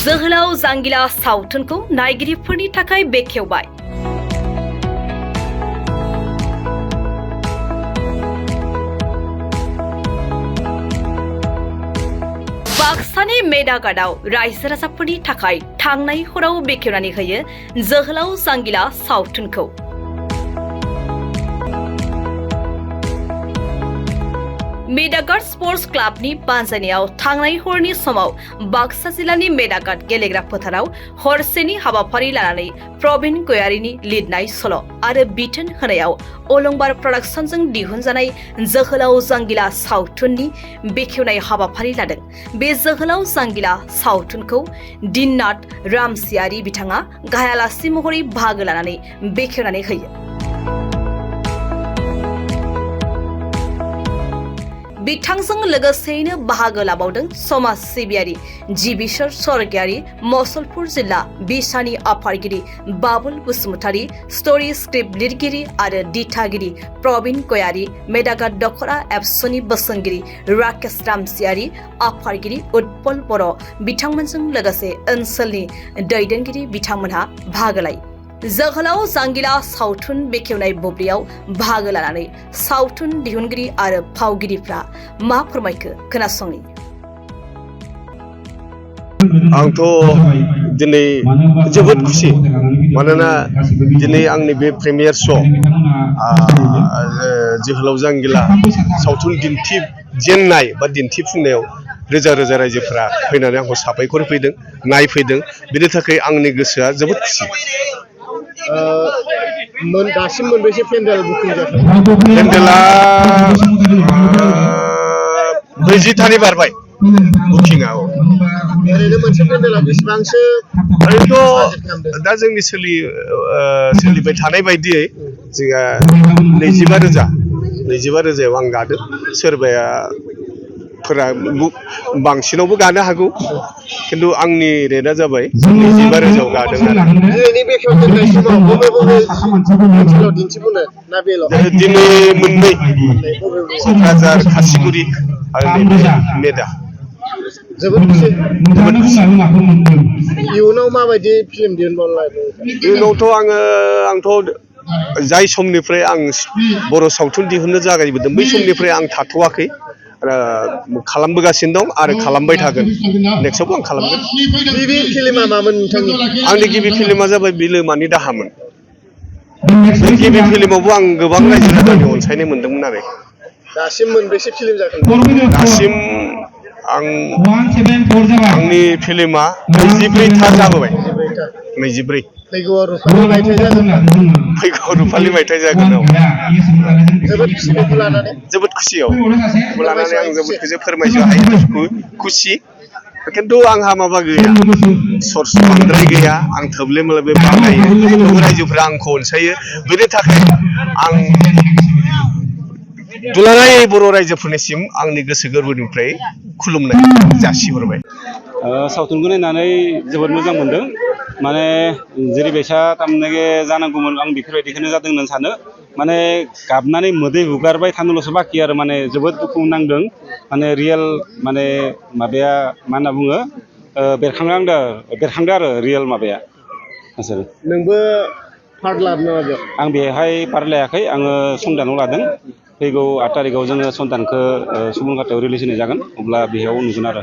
जोहोलाव जांगिला सावथुनखौ नायगिरिफोरनि थाखाय बेखेवबाय। बाक्सानि मेदागादाव रायजो राजाफोरनि थाखाय थांनाय हराव बेखेवनानै होयो जोहोलाव जांगिला सावथुनखौ। मेदागाद स्पर्ट्स क्लाबनि बानजायनायाव थांनाय हरनि समाव बाक्सा जिल्लानि मेदागाद गेलेग्रा फोथाराव हरसेनि हाबाफारि लानानै प्रबीण गयारीनि लिरनाय सल' आरो बिथोन होनायाव अलंबार प्रडाक्शनजों दिहुनजानाय जोहोलाव जांगिला सावथुननि बेखेवनाय हाबाफारि लादों। बे जोहोलाव जांगिला सावथुनखौ दिननाथ रामसियारि बिथाङा गाहाय आलासि महरै बाहागो लानानै बेखेवनानै होयो। बिथांजों लोगोसेयैनो बाहागो लाबावदों समाज सिबियारि जिबिसर स्वर्गियारि, मसलपुर जिल्ला बिसानि आफादगिरि बाबुल बसुमतारी, स्ट'री स्क्रिप्ट लिरगिरि आरो दिथागिरि प्रबीण गयारी, मेदागाद दख'रा एबसुनि बोसोनगिरि राकेश रामसियारि, आफादगिरि उत्पल बर' बिथांमोनजों लोगोसे ओनसोलनि दैदेनगिरि बिथांमोनहा बाहागो लायो। जोहोलाव जांगिला सावथुन बेखेवनाय बुब्लियाव बाहागो लानानै सावथुन दिहुनगिरि आरो फावगिरिफ्रा मा फोरमायखो खोनासंनि। आंथ' दिनै जोबोद खुसि, मानोना दिनै आंनि बे प्रिमियार श' जोहोलाव जांगिला सावथुन दिन्थिजेननाय बा दिन्थिफुंनायाव रोजा रोजा रायजोफोरा फैनानै आंखौ साबायखर होफैदों, नायफैदों। बेनि थाखाय आंनि गोसोआ जोबोद खुसि। दासिम मोनबेसे पेन्डेल बुकिं जाखो? पेन्डेला 40थानि बारबाय बुकिंआ। ओरैनो मोनसे पेन्डेलाव बेसेबांसो? ओरैनोथ' दा जोंनि सोलिबाय थानाय बायदियै जोंहा 25,000 आं गादों। सोरबाया बांसिनावबो गानो हागौ, खिन्थु आंनि रेटआ जाबाय 25,000 गादों आरो। दिनैनि बेखेवजेननाय समाव बबे ओनसोलाव दिन्थिफुंनो ना बेल'? दिनै मोननै, क'क्राझार खासिगुरि आरो मेदा। जोबोद खुसि। इयुनाव माबायदि फिल्म दिहुनबावनो लादों? इयुनावथ' आंथ' जाय समनिफ्राय आं बर' सावथुन दिहुननो जागायबोदों बै समनिफ्राय आं थाथ'वाखै, खालामबोगासिनो दं आरो खालामबाय थागोन। नेक्स्टआवबो आं खालामगोन। गिबि फिल्मा मामोन नोंथांनि? आंनि गिबि फिल्मा जाबाय बिलोमानि दाहामोन। बे गिबि फिल्मावबो आं गोबां रायजो राजानि अनसायनाय मोन्दोंमोन आरो। दासिम मोनबेसे फिल्म जाखो? दासिम आंनि फिल्मा 24था जाबोबाय। 24। फैगौआव रुफालि मायथाइ जागोन। फैगौ रुफालि मायथाइ जागोन। जोबोद खुसि बेखौ लानानै। जोबोद खुसियाव बेखौ लानानै आं जोबोद फोरमायनो हायो खुसि। खिन्थु आंहा माबा गैया, सर्स बांद्राय गैया। आं थोब्ले मोब्ले बानायो, थेवबो रायजोफोरा आंखौ अनसायो। बेनि थाखाय आं दुलाराय बर' रायजोफोरनिसिम आंनि गोसो गोरबोनिफ्राय खुलुमनाय जासिहरबाय। सावथुनखौ नायनानै जोबोद मोजां मोनदों। माने जेरैबायसा थारमाने जानांगौमोन आं बेफोरबायदिखौनो जादों होननानै सानो। माने गाबनानै मोदै हुगारबाय थानोल'सो बाखि आरो। माने जोबोद दुखु नांदों। माने रियेल माने माबाया मा होनना बुङो, बेरखांदो आरो रियेल माबाया। नोंबो पार्ट लादों नामा बेयाव? आं बेहाय पार्ट लायाखै, आङो संदानाव लादों। फैगौ 8 थारिखआव जोङो संदानखौ सुबुंखाथायाव रिलिज होनाय जागोन, अब्ला बेयाव नुगोन आरो।